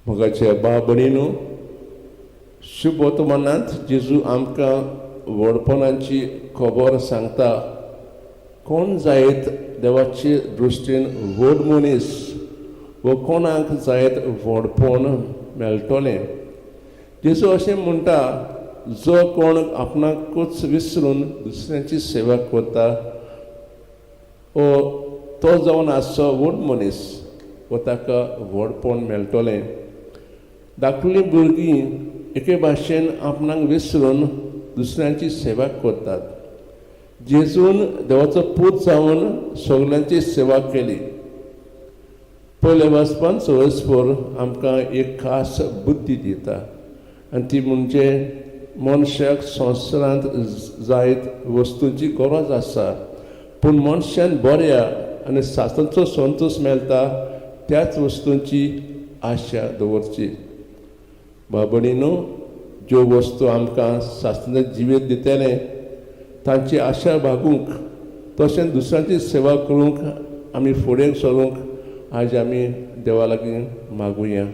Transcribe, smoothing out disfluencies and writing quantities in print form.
मोगाच्या बाबणीनो, शुभ वर्तमानांत जेजू आमकां व्हडपणाची खबर सांगता. कोण जायत देवाचे दृश्टीन व्हड मनीस वो कोणाक जायत व्हडपण मेळटलें? जेजू अशें म्हणटा, जो कोण आपणाकूच विसरून दुसऱ्यांची सेवा करता वो तो जावन आसचो व्हड मनीस वो ताका व्हडपण मेळटलें. धाकटुलीं भुरगीं एके भाशेन आपणाक विसरून दुसऱ्यांची सेवा करतात. जेजून देवाचो पूत जावन सगल्यांची सेवा केली. पयल्या वाचपान सवयस्पर आमकां एक खास बुद्धी दिता आनी ती म्हणजे मनशाक संवसारांत जायत वस्तूंची गरज आसा, पूण मनशान बऱ्या आनी सासणाचो संतोश मेळटा त्याच वस्तूंची आशा दवरची. बाबणीनो, ज्यो वस्तू आमकां सासणाचें जिवीत दितलें तांची आशा भागूंक तशेंच दुसऱ्यांची सेवा करूंक आमी फुडें सरूंक आज आमी देवा लागीं मागुया.